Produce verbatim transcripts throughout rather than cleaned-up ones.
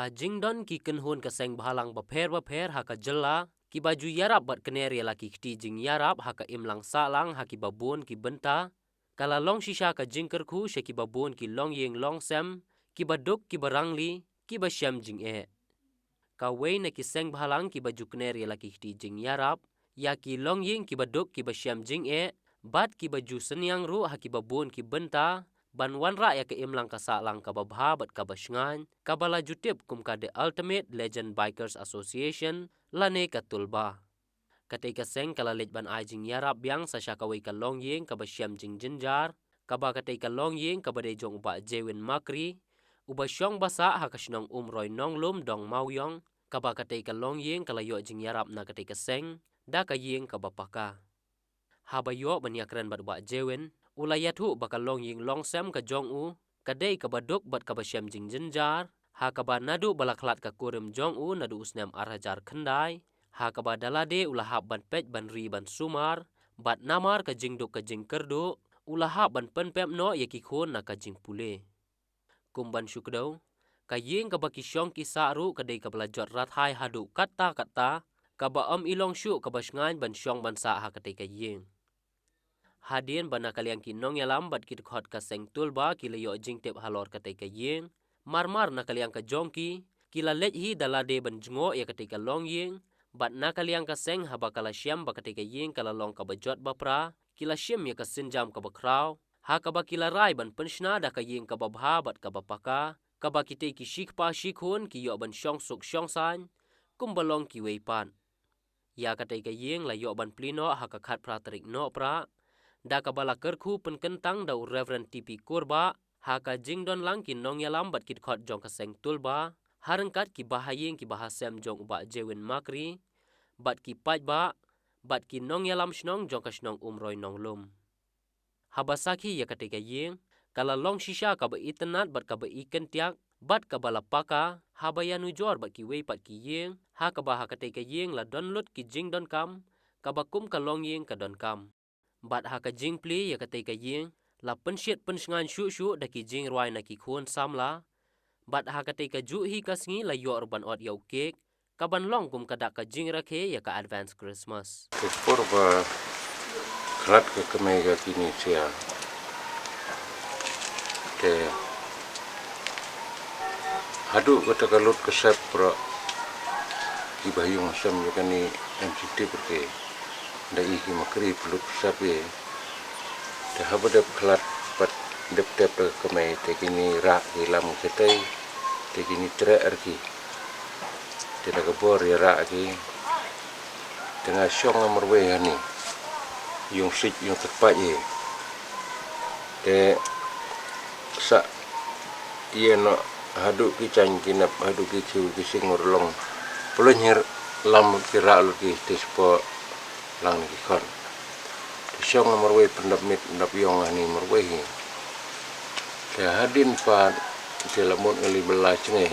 Jingdon ki kynhun ka seng bhalang bapher bapher ha ka jylla, kiba ju ïarap bad kner ïa la ki kti jingïarap ha ka imlang sahlang ha kiba bun ki bynta, ka la long shisha ka jingkyrkhu sha kiba bun ki longïing longsem, kiba duk kiba rangli, kiba shem jingeh. Kawei na ki seng bhalang kiba ju kner ïa la ki kti jingïarap ïa ki longïing kiba duk kiba shem jingeh, bad kiba ju synñiang ruh ha kiba bun ki bynta ban wanrah ïa ka imlang ka sahlang kaba bha bad kaba shngaiñ, kaba la ju tip kum ka The Ultimate Legend Bikers Association lane ka Tulba. Katei ka seng ka la leit ban ai jingïarap biang sa sha kawei ka longïing kaba shem jingjynjar, kaba katei ka longïing kaba dei jong u Bah Jewin Makri, uba shong ba sah ha ka shnong Umroi Nonglum, Dong Mawiong, kaba katei ka longïing ka la ïoh jingïarap na katei ka seng da ka ïing kaba paka. Haba ïoh ban ïakren bad u Bah Jewin, u la ïathuh ba ka longïing longsem ka jong u ka dei kaba duk bad kaba shem jingjynjar, ha kaba naduh ba la khlad ka kurim jong u naduh u snem ar hajar khyndai, ha kaba da lade u la hap ban peit ban ri ban sumar, bad namar ka jingduk ka jingkyrduh, u la hap ban pynpep noh ïa ki khun na ka jingpule. Kum ban shu kdew, ka ïing kaba ki shong ki sah ruh ka dei kaba la jot rathai haduh katta katta, kaba ym i long shuh kaba shngaiñ ban shong ban sah ha katei ka ïing. Hadien ba na ka liang ki nongïalam bad ki dkhot ka seng Tulba ki la ïoh jingtip halor katei ka ïing, marmar na ka liang ka jong ki, ki la leit hi da lade ban jngoh ïa katei ka longïing, bad na ka liang ka seng haba ka la shem ba katei ka ïing ka la long kaba jot bapra, ki la shim ïa ka sienjam kaba khraw, ha kaba ki la rai ban pynshna da ka ïing kaba bha bad kaba paka, kaba kitei ki shi kpa shi khun ki ïoh ban shong suk shong saiñ kumba long kiwei pat. Ïa katei ka ïing la ïoh ban plie noh ha ka khatphra tarik Nohprah, da kaba la kyrkhu pynkyntang da u Reverend T P Kurbah, ha ka jingdon lang ki nongïalam bad ki dkhot jong ka seng Tulba, ha ryngkat ki bahaïing ki bahasem jong u Bah Jewin Makri, bad ki paidbah, bad ki nongïalam shnong jong ka shnong Umroi Nonglum. Haba sakhi ïa katei ka ïing, ka la long shisha kaba itynnad bad kaba ikyntiak, bad kaba la paka, haba ïanujor bad kiwei pat ki ïing, ha kaba ha katei ka ïing la don lut ki jingdonkam, kaba kum ka longïing ka donkam. Bad ha ka jingplie ïa katei ka ïing, la pynshit pynshngaiñ shuh shuh da ki jingrwai na ki khun samla, bad ha katei ka juh hi ka sngi la ïoh ruh ban ot ïa u kek, kaban long kum ka dak ka jingrakhe ïa ka Advance Christmas. Ka por ba khlad ka kmie ka kine sia. Te haduh kata ka lut ka sep pro ki ba ïung sem ïa kane em siti perke. Da i ki Makri plut sap ye. Te haba dep khlad pat dep tep ka kmie te kini rah ki lam ki tei. Te kini treh ar ki. Te da ka bor ïa rah ki. Te nga shong nga marwei hani. Ïung sik ïung tyrpait ye. Te sa ïa no haduh ki chang ki nep haduh ki chiw ki sing urlong. Pulun hir lam ki rah lut ki te spo lang ni ki khon. Te shong nga marwei pyndap mit pyndap ïong hani marwei hi. Te hadien pat te la mut nga li bela chnge.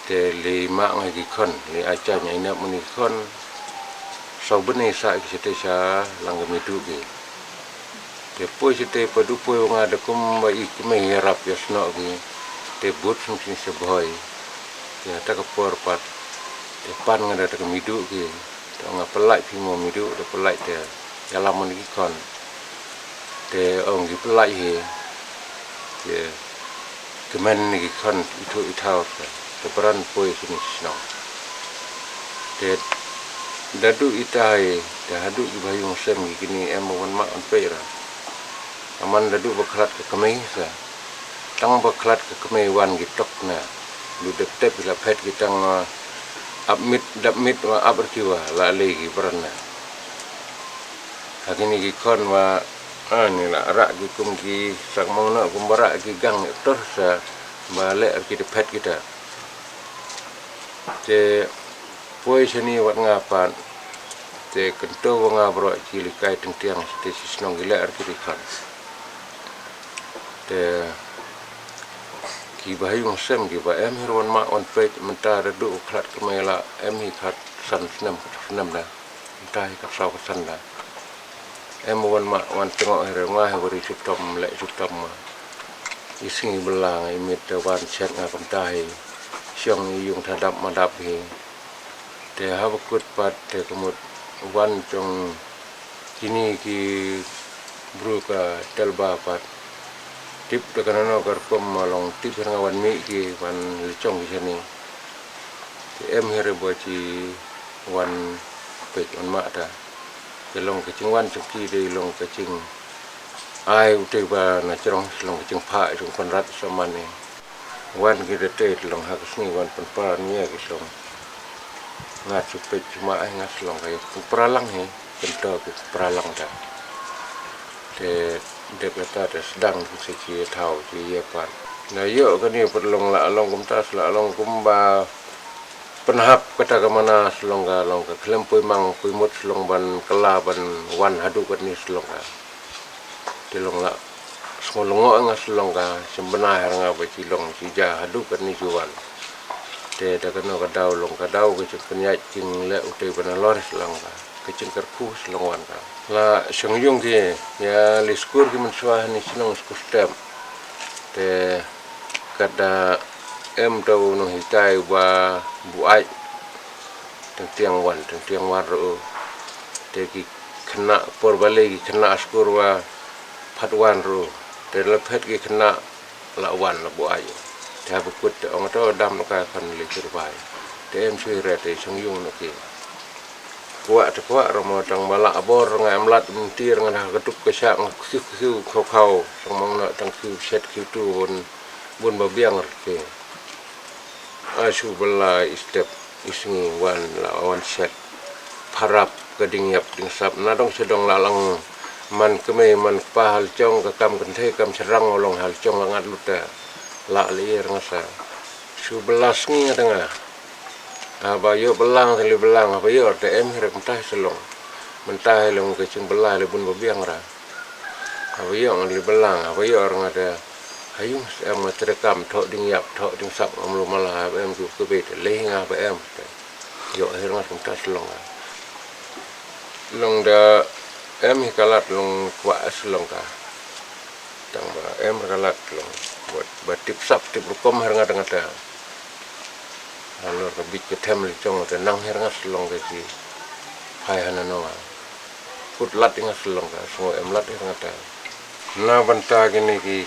Te li ma nga ki khon li acha nya inap muni ki khon. Sau bene sa ki sete sa lang ka mitu ki. Te poi sete padu poi nga da kum ba i kmie ïarap ïa snoh ki. Te but sum sin se bhoi. Te ta ka por pat. Te pan nga da ta ka mitu ki. Te nga pelai phi mo mitu te pelai te. Ïa lam muni ki khon. Te ong ki pelai hi. Te kmen ni ki khon ithu ithaw te. Te bran poi kini shnong. Te dadu itai te hadu ki ba ïung sem ki kini em ba wan ma wan pei ra. Aman dadu ba khlad ka kmie sa. Tang ba khlad ka kmie wan ki tok na. Du dep tep la phet ki tang ap mit dap mit wa ap ki wa la le ki bran na. Ha kini ki khon wa ani la rak ki kum ki sak mong na kum ba rak ki gang tor sa ba le ki dep phet kita. Te poi sini wat nga pat te kento wa nga bro ki li kai tengtiang te si snong ki le ar ki di khon. Te ki ba ïung sem ki ba em hir wan ma wan peit mynta da du khlad kmie la em hi khat san snem khat snem da. Mynta hi khat saw khat san da. Em wan ma wan tengok hir nga hi bari sutom le sutom ma. Ising i belang i mit te wan chet nga kumta hi. shong ïa ïung tha dap ma dap hi. Te haba kut pat te ka mut wan jong kine ki bru ka Telba pat. Tip da ka nano ka rukom ma long tip hi nga wan mih ki wan lechong ki shane. Te em hi re ba chi wan peit wan mah ta. Te long ka jingwan jong ki dei long ka jing ai u te ba na jrong long ka jingphah jong Conrad Saman ne. Wan ki da te long ha ka sngi wan pynpra nia ki long. Nga chu peit chu ma ai nga long ka ïa pynpra lang hi, pynto ki pynpra lang da. Te dep kata te sdang ki se ki thaw ki ïa pan. Na ïoh kane pat long la long kumta la long kumba pynhap kata ka mana slong ka long ka khlem poi mang poi mut slong ban kala ban wan haduh katne slong ka. Te long la sngo longo nga slong ka sembena her nga ba chi long chi ja haduh katne chi wan. Te da kano ka daw long ka daw ka chi pynïaid king le u te ban lor slong ka. Ka jingkyrkhu slong wan ka. La shong yung ki ïa li skur ki mynshuwa hani shnong skur step. Te kat da em to nong hikai ba buai. Teng tiang wan, teng tiang wan ru. Te ki kena por bale ki kena skur wa phat wan ru. Te la phet ki kena la wan la buai. Te haba kut te ong to dam ka kan le chir bai. Te em sui re te shong yung no ki. Kwah te kwah romo tang ba la abor nga em lat myntir nga ha ka tup ka shak nga khiu khiu khau khau. Shong mong na tang khiu shet khiu tu bun bun ba biang re te. Asu bela i step i sngi wan la wan shet. Pharap ka ding ïap ding sap na dong sha dong la lang. Man kmei man kpa hal chong ka kam kynthei kam syrang long hal chong la ngat lut ta. La lier nga sa. Su bela sngi nga tanga. Haba ïoh belang te li belang haba ïoh te em hi rek mynta hi sa long. Mynta hi long ka jing bela li bun ba biang ra. Haba ïoh nga li belang haba ïoh ra nga te. Hayung em nga te kam tho ding ïap tho ding sap ngam lu mala haba em tu kebei te lei nga haba em te. Ïoh hi nga kumta slong nga. Long da em hi kalat long kwah slong ka. Tang ba em hi kalat long. Ba tip sap tip rukom her nga tang ta. Halor ka bit ka them li chong te nang her nga slong ka chi. Phai hana no. Kut lat nga slong ka sngo em lat her nga ta. Na banta kine ki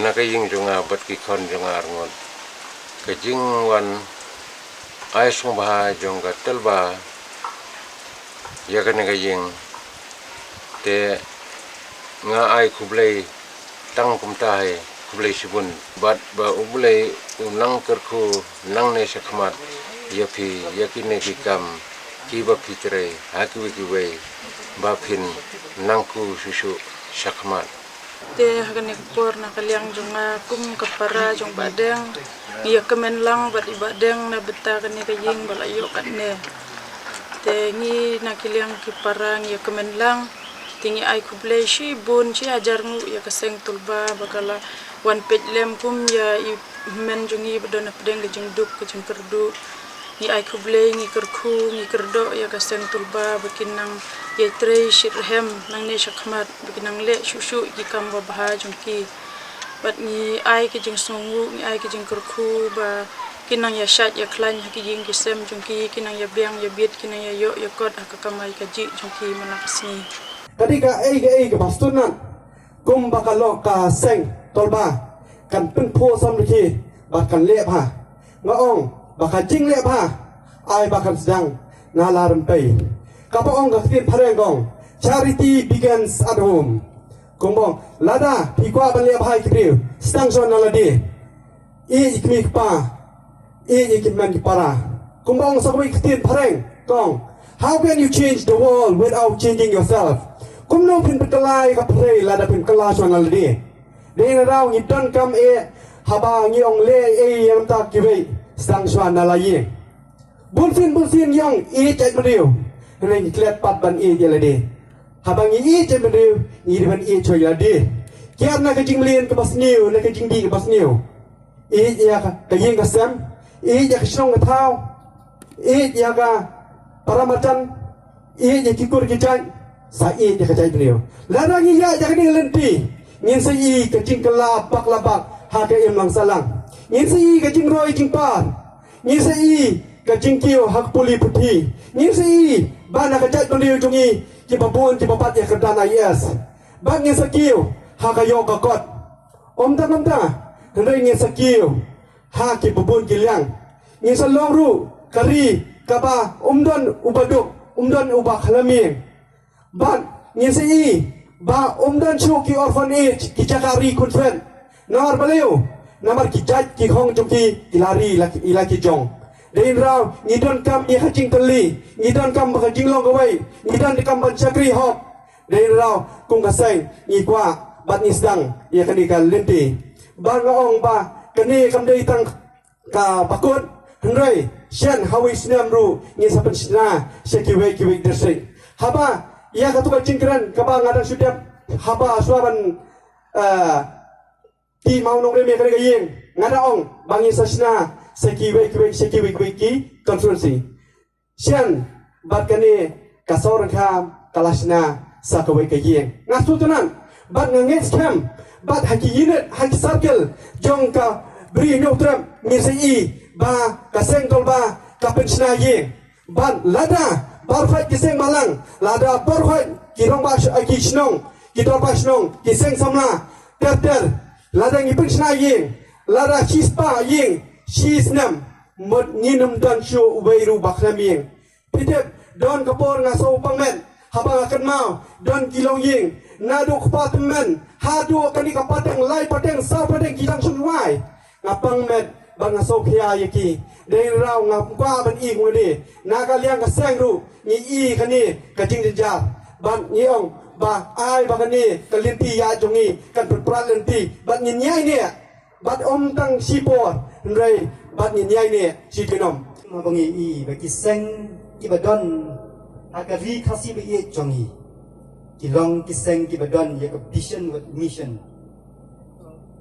na ka ïing jong nga bad ki khon jong nga arngot. Ka jingwan ai sngewbha jong ka Telba ïa kane ka ïing. Te nga ai khublei tang kumta hi khublei shibun bad ba U Blei u nang kyrkhu nang ne shakhmat ïa phi ïa kine ki kam ki ba phi trei ha kiwei kiwei ba phin nang ku shuh shuh shakhmat. Te ha kane ka por na ka liang jong nga kum ka para jong Bahdeng ngi ïa kmen lang bad i Bahdeng na bynta kane ka ïing ba la ïoh katne. Te ngi na ki liang ki para ngi ïa kmen lang. Te ngi ai khublei shibun shi hajar nguh ïa ka seng Tulba ba ka la wan peit lem kum ïa i hynmen jong ngi ba don hapdeng ka jingduk ka jingkyrduh. Ngi ai khublei ngi kyrkhu ngi kyrdoh ïa ka seng Tulba ba kin nang ïai trei shitrhem nangne shakhmat ba kin nang leh shuh shuh ïa ki kam babha jong ki. Bad ngi ai ki jingsngewnguh ngi ai ki jingkyrkhu ba kin nang ïa shait ïa khlaiñ ha ki ïing ki sem jong ki kin nang ïa biang ïa bieit kin nang ïa ïoh ïa kot ha ka kamai kajih jong ki man la ka sngi. Ka dei kaei kaei kaba sngewtynnat. Kumba ka lok ka seng Tulba kan pynphuh samrkhie bad kan leh bha. Nga ong ba ka jingleh bha ai ba kan sdang na la rympei. Kaba ong ka ktien phareng ka ong charity begins at home. Kumba ong lada phi kwah ban leh bha ïa ki briew sdang shwa na lade. Ïeit ïa ki kmie ki kpa, ïeit ïa ki hynmen ki para. Kumba ong sa kawei ka ktien phareng ka ong, how can you change the world without changing yourself? Kumno phin pynkylla ïa ka pyrthei lada phim kylla shwa na lade? Dei na raw ngi donkam eh haba ngi ong leh ei ïa mynta kiwei sdang shwa na la ïing. Bun sien bun sien ngi ong ïeit ïa ki briew. Hynrei ngi klet pat ban ïeit ïa lade. Haba ngi ïeit ïa ki briew ngi dei ban ïeit shwa ïa lade. Kiar na ka jingmlien kaba sniew na ka jingdih kaba sniew. Ïeit ïa ka ïing ka sem, ïeit ïa ka shnong ka thaw, ïeit ïa ka para marjan, ïeit ïa ki kur ki jait, sa ïeit ïa ka jaitbynriew. Lada ngi ïaid ïa kane ka lynti ngin sa ïohi ka jingkylla bak la bak ha ka imlang sahlang. Ngin sa ïohi ka jingroi jingpar. Ngin sa ïohi ka jingkiew ha ka pule puthi. Ngin sa ïohi ba na ka jaitbynriew jong ngi kiba bun kiba bat ïa ka kyrdan I A S. Bad ngin sa kiew ha ka ïoh ka kot. Ym tang kumta, hynrei ngin sa kiew ha kiba bun ki liang. Ngin sa long ruh ka ri kaba ym don uba duk, ym don uba khlem ïing. Bad ngin sa ïohi ba ym don shuh ki orphanage, ki jaka ri kynthwet. Namar balei? Namar ki jait ki hong jong ki ki la ri la ki, la ki jong. Dei hynrei ngi donkam ïa ka jingtylli, ngi donkam ba ka jinglong kawei, ngi donkam ban shakri hok. Dei hynrei kum ka seng ngi kwah bad ngi sdang ïa kane ka lynti. Ba nga ong ba kane kam dei tang kaba kut, hynrei shen ha wei snem ruh ngin sa pynshna sha kiwei kiwei district. Haba ïa katu ka jingkren kaba nga dang shu dep haba shuwa ban, eh, ti maw nongrim ïa kane ka ïing, nga dang ong ba ngin sa shna sha kiwei kiwei, sha kiwei kiwei ki constituency. Shen bad kane ka Sawrangkham ka la shna sa kawei ka ïing. Nga sngewtynnat bad nga ngeit skhem bad ha ki unit, ha ki circle jong ka Bri Hynñiewtrep ngin sa ïohi ba ka seng Tolba ka pynshna ïing. Bad lada baroh ki seng balang, lada baroh ki rangbah sh-, ki shnong, ki dorbar shnong, ki seng samla ter ter, lada ngi pynshna ïing, lada shispah ïing shi snem, mut ngin ym don shuh uwei ruh ba khlem ïing. Phi tip, don ka por nga sngewpang met haba nga kynmaw don ki longïing naduh kpa tymmen haduh kane ka pateng, lai pateng, saw pateng ki dang shong wai. Nga pang met bad nga sngewkhia ïa ki. Dei hynrei ngam kwah ban ïeh kumne. Na ka liang ka seng ruh ngi ïeh kane ka jingjynjar bad ngi ong ba ai ba kane ka lynti ïa jong ngi kan pynpra lynti bad ngin ïai ne bad ym tang shipor, hynrei bad ngin ïai ne shi junom. Haba ngi ïohi ba ki seng kiba don ha ka ri Khasi ba ïeit jong ngi ki long ki seng kiba don ïa ka vision bad mission.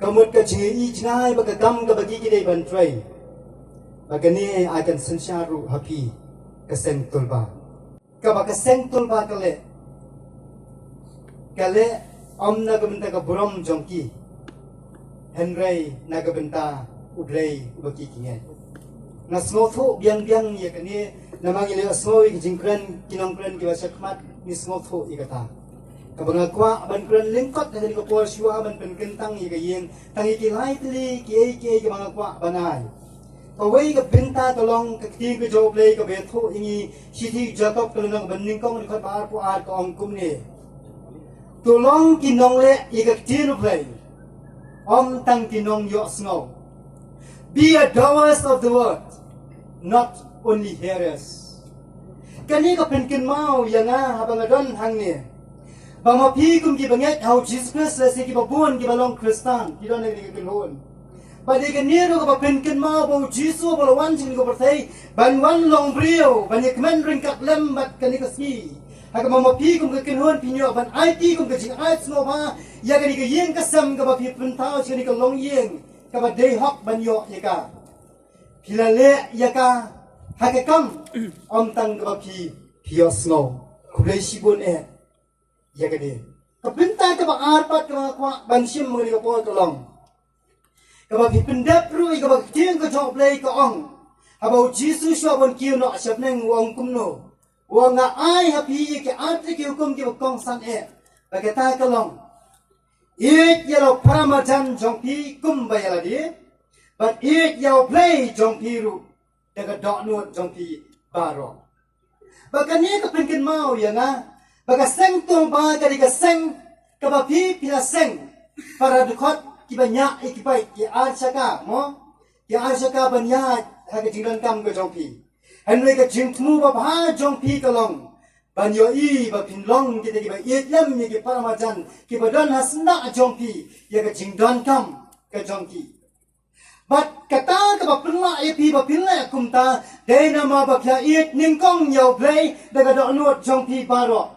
Ka mut ka jingïohi jngai ba ka kam kaba ki ki dei ban trei. Ba kane ai kan synshar ruh ha phi ka seng Tolba. Kaba ka seng Tolba ka leh, ka leh ym na ka bynta ka burom jong ki, hynrei na ka bynta U Blei uba ki ki ngeit. Nga sngewthuh biang biang ïa kane, namar ngi la sngew ïa ki jingkren ki nongkren kiba shakhmat, ngi sngewthuh ïa kata. Kaba nga kwah ban kren lyngkot ha kane ka por shuwa ban pynkyntang ïa ka ïing, tang ïa ki lai tylli kiei kiei kiba nga kwah ban ai. Kawei ka bynta ka long ka ktien ka jong U Blei kaba ïathuh ïa ngi, shithi Jakob ka lynnong ba nyngkong dkhot ba arphew ar ka ong kumne. To long ki nongleh ïa ka ktien U Blei, ym tang ki nongïohsngew. Be a doers of the word, not only hearers. Kane ka pynkynmaw ïa nga haba nga don hangne ba ma phi kum kiba ngeit ha U Jisu Khrist lehse kiba bun kiba long Khristan ki don ha kane ka kynhun. Bad ïa kane ruh kaba pynkynmaw ba U Jisu ba la wan sha kane ka pyrthei ban wan long briew, ban ïakmen ryngkat lem bad kane ka sngi. Ha kaba ma phi kum ka kynhun phin ïoh ban aiti kum ka jingaiti sngewbha ïa kane ka ïing ka sem kaba phi pynpaw sha kane ka longïing kaba dei hok ban ïoh ïa ka. Phi la leh ïa ka ha ka kam ym tang kaba phi, phi ïohsngew. Khublei shibun eh. Ïa kane ka bynta kaba ar pat kaba nga kwah ban shim ha kane ka por ka long kaba phi pyndep ruh ïa kaba ka ktien ka jong U Blei ka ong. Haba U Jisu shuwa ban kiew noh shapneng u ong kumno? U ong nga ai ha phi ïa ki artylli ki hukum kiba kongsan eh. Ba kata ka long, ïeit ïa la u paramarjan jong phi kumba ïa lade, bad ïeit ïa U Blei jong phi ruh da ka dohnud jong phi baroh. Ba kane ka pynkynmaw ïa nga ba ka seng Tolba ka dei ka seng kaba phi, phi la seng para dkhot kiba ñiah ïa ki bike, ki ar shaka mo, ki ar shaka ban ïaid ha ka jingdonkam ka jong phi. Hynrei ka jingthmu babha jong phi ka long ban ïohi ba phin long kita kiba ïeit lem ïa ki paramarjan kiba don ha sla jong phi ïa ka jingdonkam ka jong ki. Bad kata kaba pynlah ïa phi ba phin leh kumta dei namar ba phi la ïeit nyngkong ïa U Blei da ka dohnud jong phi baroh.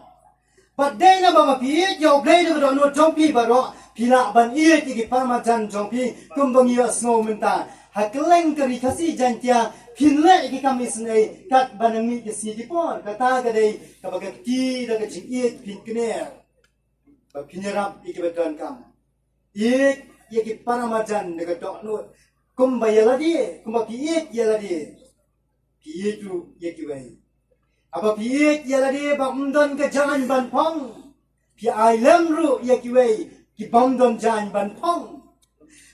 Bad dei namar ba phi ïeit ïa U Blei da ka dohnud jong phi baroh, phi lah ban ïeit ïa ki paramarjan jong phi kumba ngi ïohsngew mynta. Ha kylleng ka Ri Khasi Jaiñtia phin leh ïa ki kam isynei katba nang mih ki sngi ki por. Kata ka dei kaba ka kti da ka jingïeit phin kner ba phin ïarap ïa kiba donkam. Ïeit ïa ki paramarjan da ka dohnud Kumba ïa lade, kumba phi ïeit ïa lade, phi ïeit ruh ïa kiwei. Haba phi ïeit ïa lade ba ym don ka jaiñ ban phong, phi ai lem ruh ïa kiwei ki bym don jaiñ ban phong.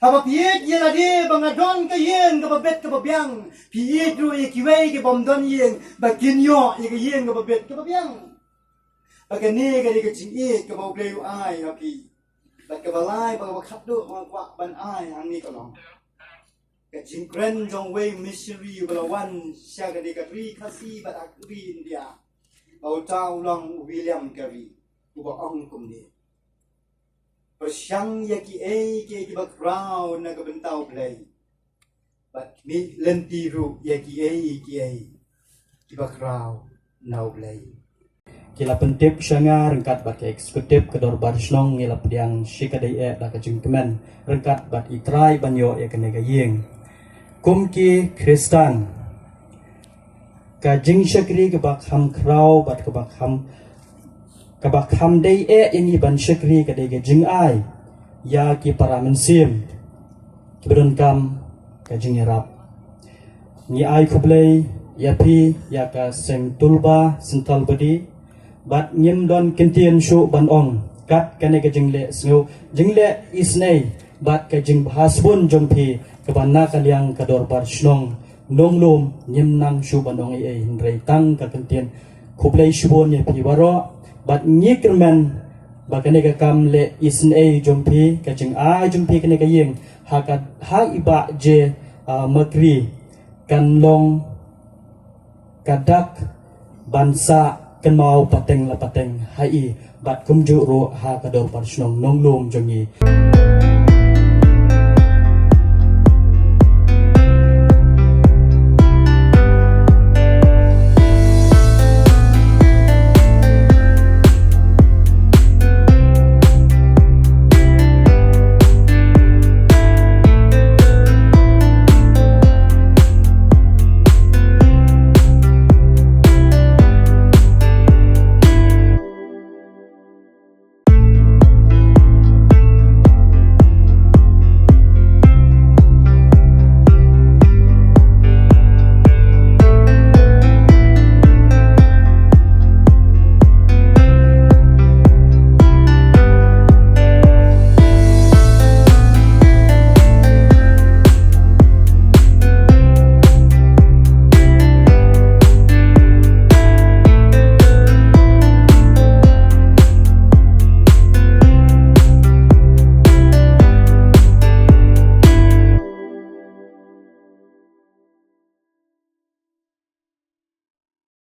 Haba phi ïeit ïa lade ba nga don ka ïing kaba bit kaba biang, phi ïeit ruh ïa kiwei ki bym don ïing ba kin ïoh ïa ka ïing kaba bit kaba biang. Ba kane ka dei ka jingïeit kaba U Blei u ai ha phi. Bad kaba lai, ba kaba khatduh ba nga kwah ban ai hangne ka long ka jingkren jong uwei u missionary uba la wan sha kane ka ri Khasi bad ha ka ri India, ba uta u long u William Carey, uba ong kumne: Pyrshang ïa kiei kiei kiba khraw na ka bynta U Blei, bad khmih lynti ruh ïa kiei kiei kiba khraw na U Blei. Ki la pyntip sha nga ryngkat bad ka executive ka dorbar shnong, ngi la pdiang shi ka dei eh da ka jingkmen ryngkat bad i trai ban ïoh ïa kane ka ïing. Kum ki Khristan, ka jingshakri kaba kham khraw bad kaba kham, kaba kham dei eh ïa ngi ban shakri ka dei ka jingai ïa ki para mynsiem kiba donkam ka jingïarap. Ngi ai khublei ïa phi, ïa ka seng Tulba Central Body, bad ngim don kyntien shuh ban ong kat kane ka jingleh sngew, jingleh isynei bad ka jingbha sbun jong phi kaba na ka liang ka dorbar shnong Nonglum. Ngim nang shuh ban ong ei ei hynrei tang ka kyntien khublei shibun ïa phi baroh, bad ngi kyrmen ba kane ka kam leh isynei jong phi, ka jingai jong phi kane ka ïing ha ka, ha i Bah J. ah, Makri, kan long ka dak ban sah kynmaw pateng la pateng ha i bad kumjuh ruh ha ka dorbar shnong Nonglum jong ngi.